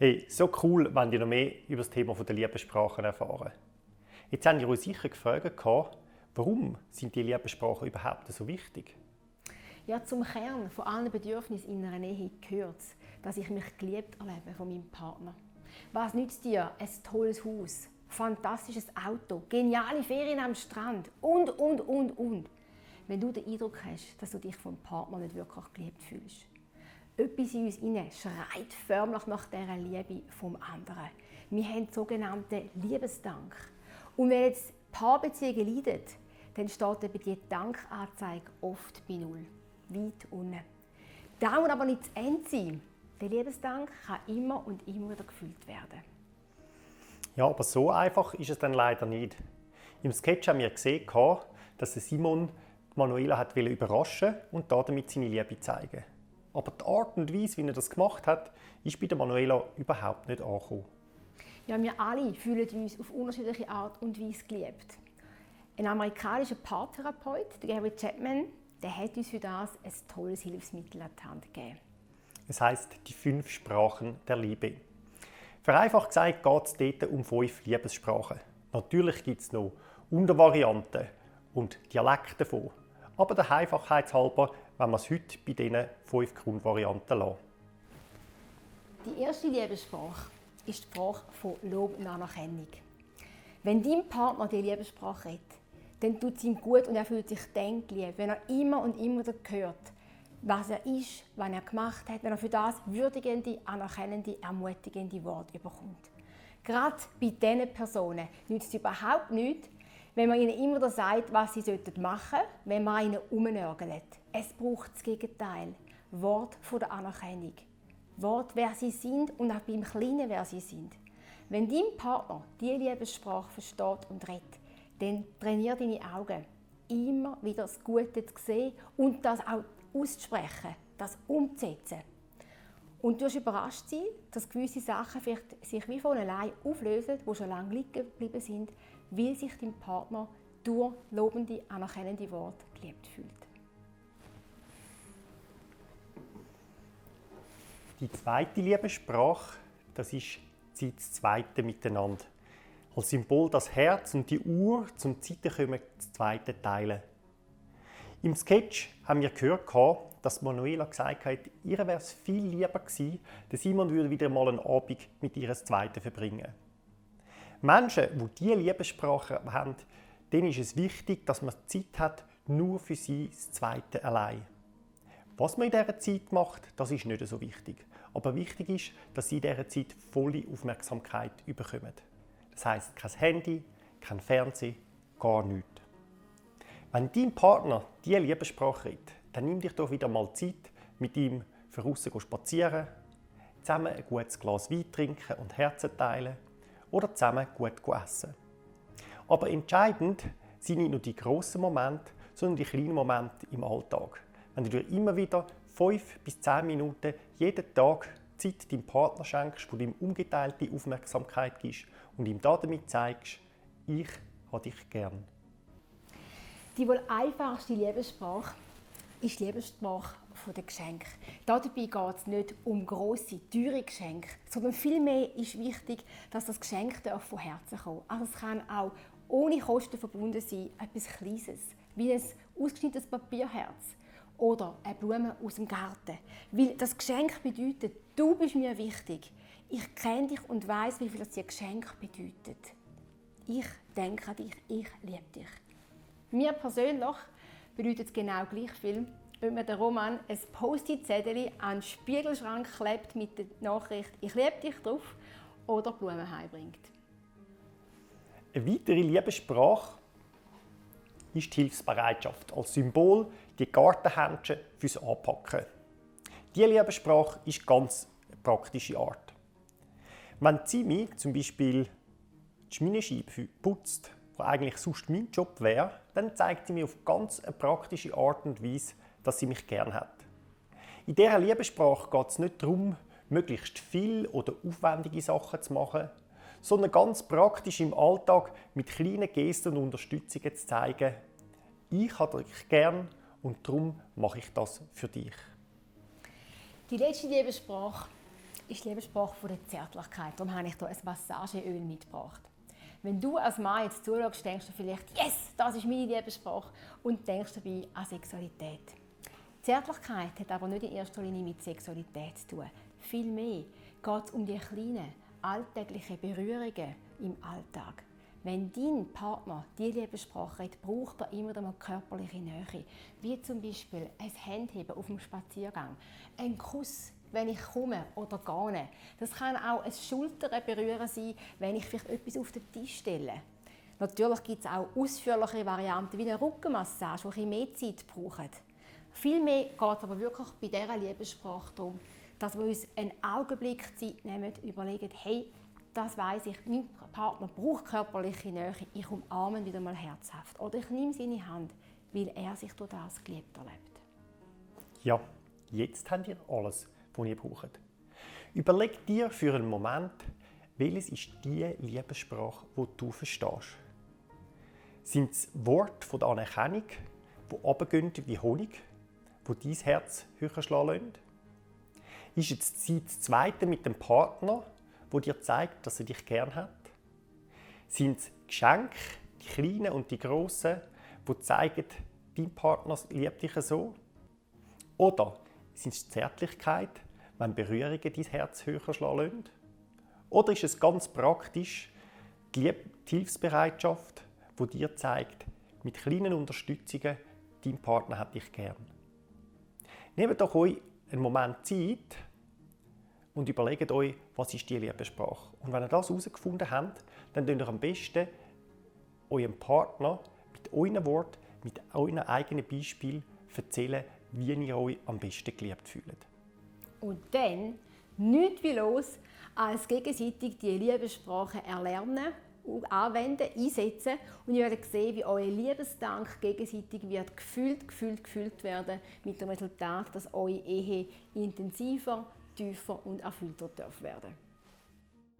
Hey, so cool, wenn ihr noch mehr über das Thema der Liebessprachen erfahren. Jetzt habt ihr euch sicher gefragt, warum sind die Liebessprachen überhaupt so wichtig? Ja, zum Kern von allen Bedürfnissen in einer Ehe gehört es, dass ich mich geliebt erlebe von meinem Partner. Was nützt dir ein tolles Haus, fantastisches Auto, geniale Ferien am Strand und. Wenn du den Eindruck hast, dass du dich vom Partner nicht wirklich geliebt fühlst. Etwas in uns inne schreit förmlich nach dieser Liebe vom anderen. Wir haben sogenannten Liebesdank. Und wenn jetzt Paarbeziehungen leiden, dann steht eben die Dankanzeige oft bei Null. Weit unten. Da muss aber nicht zu Ende sein. Der Liebesdank kann immer und immer wieder gefüllt werden. Ja, aber so einfach ist es dann leider nicht. Im Sketch haben wir gesehen, dass Simon Manuela hat überraschen und damit seine Liebe zeigen. Aber die Art und Weise, wie er das gemacht hat, ist bei der Manuela überhaupt nicht angekommen. Ja, wir alle fühlen uns auf unterschiedliche Art und Weise geliebt. Ein amerikanischer Paartherapeut, der Gary Chapman, der hat uns für das ein tolles Hilfsmittel an die Hand gegeben. Es heisst die 5 Sprachen der Liebe. Vereinfacht gesagt geht es dort um 5 Liebessprachen. Natürlich gibt es noch Untervarianten und Dialekte davon. Aber der Einfachheit halber wollen wir es heute bei diesen 5 Grundvarianten lassen. Die erste Liebessprache ist die Sprache von Lob und Anerkennung. Wenn dein Partner die Liebessprache hat, dann tut es ihm gut und er fühlt sich dann geliebt, wenn er immer und immer wieder hört, was er ist, was er gemacht hat, wenn er für das würdigende, anerkennende, ermutigende Worte bekommt. Gerade bei diesen Personen nützt es überhaupt nichts, wenn man ihnen immer wieder sagt, was sie machen sollten, wenn man ihnen umnörgelt. Es braucht das Gegenteil. Wort von der Anerkennung. Wort, wer sie sind und auch beim Kleinen, wer sie sind. Wenn dein Partner diese Liebessprache versteht und redet, dann trainier deine Augen, immer wieder das Gute zu sehen und das auch auszusprechen, das umzusetzen. Und du wirst überrascht sein, dass gewisse Sachen vielleicht sich wie von allein auflösen, die schon lange liegen geblieben sind, weil sich dein Partner durch lobende, anerkennende Worte geliebt fühlt. Die zweite Liebessprache, das ist das zweite Miteinander. Als Symbol das Herz und die Uhr zum Zeitenkommen das zweite teilen. Im Sketch haben wir gehört, dass Manuela gesagt hat, ihr wäre es viel lieber gewesen, der Simon würde wieder mal einen Abend mit ihr zweiten verbringen. Menschen, die diese Liebessprache haben, denen ist es wichtig, dass man Zeit hat, nur für sie das Zweite allein. Was man in dieser Zeit macht, das ist nicht so wichtig. Aber wichtig ist, dass sie in dieser Zeit volle Aufmerksamkeit bekommen. Das heisst, kein Handy, kein Fernsehen, gar nichts. Wenn dein Partner diese Liebessprache redet, dann nimm dich doch wieder mal Zeit, mit ihm draussen spazieren, zusammen ein gutes Glas Wein trinken und Herzen teilen oder zusammen gut essen. Aber entscheidend sind nicht nur die grossen Momente, sondern die kleinen Momente im Alltag. Wenn du dir immer wieder 5 bis 10 Minuten jeden Tag Zeit deinem Partner schenkst, wo du ihm ungeteilte Aufmerksamkeit gibst und ihm damit zeigst, ich habe dich gern. Die wohl einfachste Liebessprache ist die Liebessprache der Geschenke. Dabei geht es nicht um grosse, teure Geschenke, sondern vielmehr ist wichtig, dass das Geschenk von Herzen kommt. Also es kann auch ohne Kosten verbunden sein, etwas Kleines, wie ein ausgeschnittenes Papierherz oder eine Blume aus dem Garten. Weil das Geschenk bedeutet, du bist mir wichtig. Ich kenne dich und weiss, wie viel das Geschenk bedeutet. Ich denke an dich, ich liebe dich. Mir persönlich bedeutet es genau gleich viel, ob mir der Roman ein Post-it-Zettel an den Spiegelschrank klebt mit der Nachricht «Ich liebe dich» drauf oder Blumen heimbringt. Eine weitere Liebessprache ist die Hilfsbereitschaft. Als Symbol die Gartenhändchen fürs Anpacken. Diese Liebessprache ist ganz eine praktische Art. Wenn Simi zum Beispiel die Schminenscheibe putzt, was eigentlich sonst mein Job wäre, dann zeigt sie mir auf ganz eine praktische Art und Weise, dass sie mich gern hat. In dieser Liebessprache geht es nicht darum, möglichst viel oder aufwendige Sachen zu machen, sondern ganz praktisch im Alltag mit kleinen Gesten und Unterstützungen zu zeigen, ich habe dich gern und darum mache ich das für dich. Die letzte Liebessprache ist die Liebessprache von der Zärtlichkeit. Darum habe ich hier ein Massageöl mitgebracht. Wenn du als Mann jetzt zuschaust, denkst du vielleicht, yes, das ist meine Liebessprache und denkst dabei an Sexualität. Zärtlichkeit hat aber nicht in erster Linie mit Sexualität zu tun. Vielmehr geht es um die kleinen, alltäglichen Berührungen im Alltag. Wenn dein Partner die Liebessprache hat, braucht er immer wieder mal körperliche Nähe. Wie zum Beispiel ein Handheben auf dem Spaziergang, ein Kuss, wenn ich komme oder gehe. Das kann auch ein Schultern berühren sein, wenn ich vielleicht etwas auf den Tisch stelle. Natürlich gibt es auch ausführlichere Varianten wie eine Rückenmassage, die ein bisschen mehr Zeit brauchen. Vielmehr geht es aber wirklich bei dieser Liebessprache darum, dass wir uns einen Augenblick Zeit nehmen, überlegen, hey, das weiss ich, mein Partner braucht körperliche Nähe, ich umarme ihn wieder mal herzhaft. Oder ich nehme seine Hand, weil er sich durch das geliebt erlebt. Ja, jetzt habt ihr alles, was ihr braucht. Überleg dir für einen Moment, welches ist die Liebessprache, die du verstehst. Sind es Worte der Anerkennung, die runtergehen wie Honig, die dein Herz höher schlagen lassen? Ist es das Zweite mit dem Partner, wo dir zeigt, dass er dich gern hat? Sind es Geschenke, die kleinen und die grossen, die zeigen, dein Partner liebt dich so? Oder sind es Zärtlichkeit, wenn Berührungen dein Herz höher schlagen lassen? Oder ist es ganz praktisch die Hilfsbereitschaft, die dir zeigt, mit kleinen Unterstützungen, dein Partner hat dich gern? Nehmt doch euch einen Moment Zeit und überlegt euch, was ist die Liebessprache. Und wenn ihr das herausgefunden habt, dann könnt ihr am besten eurem Partner mit euren Worten, mit euren eigenen Beispielen erzählen, wie ihr euch am besten geliebt fühlt. Und dann nichts wie los, als gegenseitig die Liebessprache erlernen, anwenden, einsetzen und ihr werdet sehen, wie euer Liebesdank gegenseitig wird gefüllt werden, mit dem Resultat, dass eure Ehe intensiver, tiefer und erfüllter werden darf.